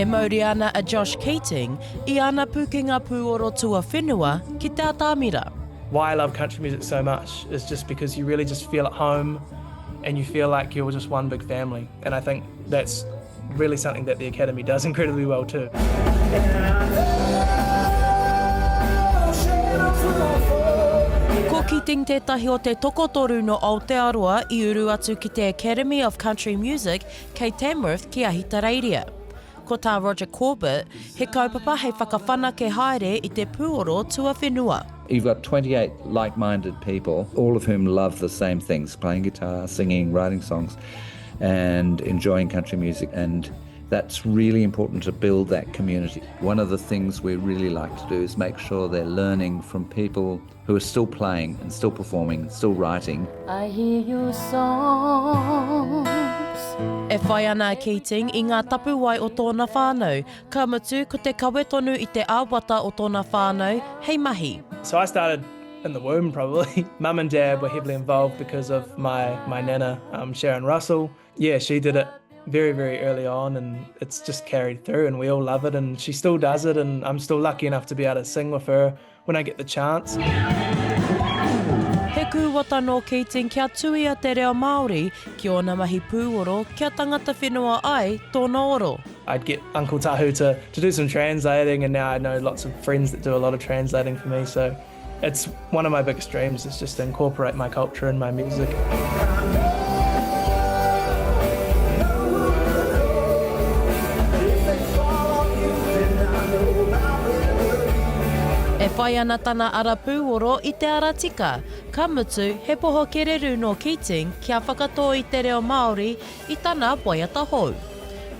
E mauria ana a Josh Keating i ana pūkenga pūoro tuawhenua ki te atamira. Why I love country music so much is just because you really just feel at home and you feel like you're just one big family and I think that's really something that the Academy does incredibly well too. Ko Keating tētahi o te tokotoru nō Aotearoa i uru atu ki te Academy of Country Music kei Tamworth ki Ahitereiria. Ko tā Roger Corbett, he kaupapa hei whakawhanake haere i te pūoro tuawhenua. You've got 28 like-minded people, all of whom love the same things, playing guitar, singing, writing songs, and enjoying country music, and that's really important to build that community. One of the things we really like to do is make sure they're learning from people who are still playing and still performing and still writing. I hear your songs. E whai ana a Keating i ngā tapuwae o tōna whānau, ka mutu ko te kawe tonu i te āwata o tōna whānau hei mahi. So I started in the womb probably. Mum and dad were heavily involved because of my, my nana, um, Sharon Russell. Yeah, she did it very, very early on and it's just carried through and we all love it and she still does it and I'm still lucky enough to be able to sing with her when I get the chance. He kūwata nō Keating kia tuia te reo Māori ki ōna mahi pūoro kia tangata whenua ai tōna oro. I'd get Uncle Tahu to, to do some translating and now I know lots of friends that do a lot of translating for me so it's one of my biggest dreams is just to incorporate my culture in my music. E whai ana tana ara pūoro i te ara tika, ka mutu he poho kererū nō Keating kia whakatō i te reo Māori i tana waiata hou.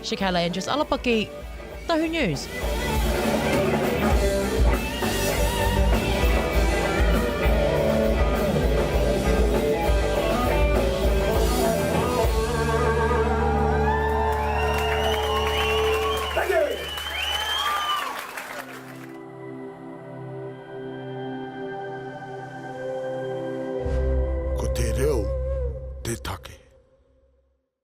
Shakayla Andrews Alapaki, Tahu News. Ko te reo te take.